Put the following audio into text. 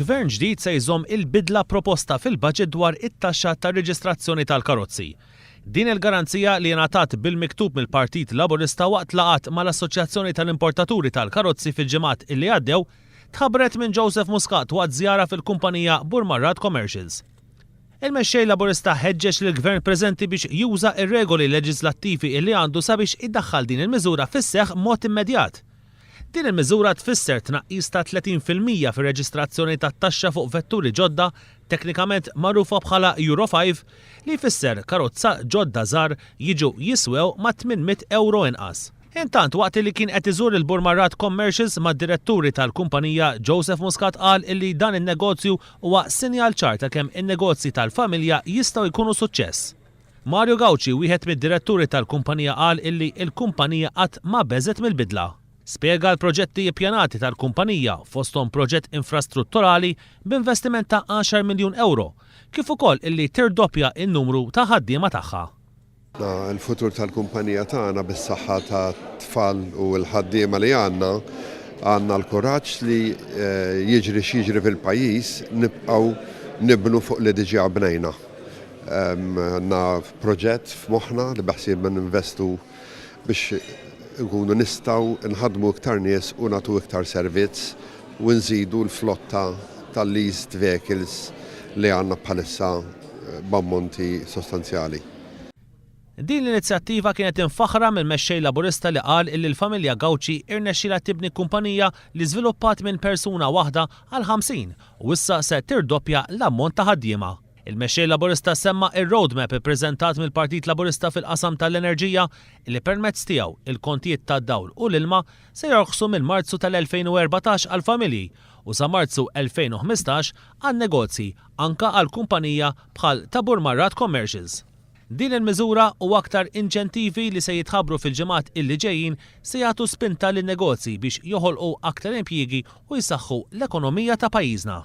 Gvern ġdid se jżomm il-bidla proposta fil-budget dwar it-taxxa tar-reġistrazzjoni tal-karozzi. Din il-garanzija li ngħatat bil-miktub mill-Partit Laburista waqt laqgħat mal-Assoċjazzjoni tal-Importaturi tal-Karozzi fil-ġimgħat illi għaddew tħabbret minn Joseph Muscat waqt żjara fil-kumpanija Burmarrad Commercials. Il-Mexxej Laburista ħeġġeġ lill-Gvern preżenti biex juża r-regoli leġiżlattivi illi għandu sabiex idaħħal din il-miżura fis-seħħ b'mod immedjat. Din il-miżura tfisser tnaqqis ta' 30% fir-reġistrazzjoni tat-taxxa fuq vetturi ġodda, teknikament magħrufa bħala Euro 5, li jfisser karozza ġodda żgħar jiġu jiswew mat-800 ewro inqas. Intant, waqt li kien qed iżur il-Burmarrad Commercials mad-diretturi tal-kumpanija, Joseph Muscat qal illi dan in-negozju huwa sinjal ċar ta' kemm in-negozji tal-familja jistgħu jkunu suċċess. Mario Gauci, wieħed mid-diretturi tal-kumpanija qal illi l-kumpanija qatt ma beżgħet mill-bidla. Spjega l-proġetti ippjanati tal-kumpanija, fosthom proġett infrastrutturali b'investiment ta' għaxar miljun ewro, kif ukoll illi tirdoppja n-numru ta' ħaddiema tagħha. Il-futur tal-kumpanija tagħna bis-saħħa tat-tfal u l-ħaddiema li għandna, għandna l-kuraġġ li jiġri x'jiġri fil-pajjiż nibqgħu nibnu fuq li diġà bnejna. Għandna proġett f'moħħna li beħsiebna ninvestu biex inkunu nistgħu nħaddmu iktar nies u nagħtu iktar servizz u nżidu l-flotta tal-leased vehicles li għandna bħalissa b'ammonti sostanzjali. Din l-inizjattiva kienet imfaħħra mill-Mexxej Laburista li qal illi l-familja Gauci irnexxielha tibni kumpanija li żviluppat minn persuna waħda għal 50 u issa se tirdoppja l-ammont ta' ħaddiema. Il-Mexxej Laburista semma r-roadmap ippreżentat mill-Partit Laburista fil-qasam tal-enerġija illi permezz tiegħu il-kontijiet tad-dawl u l-ilma se jorħsu minn Marzu tal-2014 għall-familji u sa Marzu 2015 għan-negozji anke għal kumpanija bħal ta' Burmarrad Commercials. Din il-miżura u aktar inċentivi li se jitħabbru fil-ġimgħat illi ġejjin se jagħtu spinta lin-negozji biex joħolqu aktar impjiegi u jsaħħu l-ekonomija ta' pajjiżna.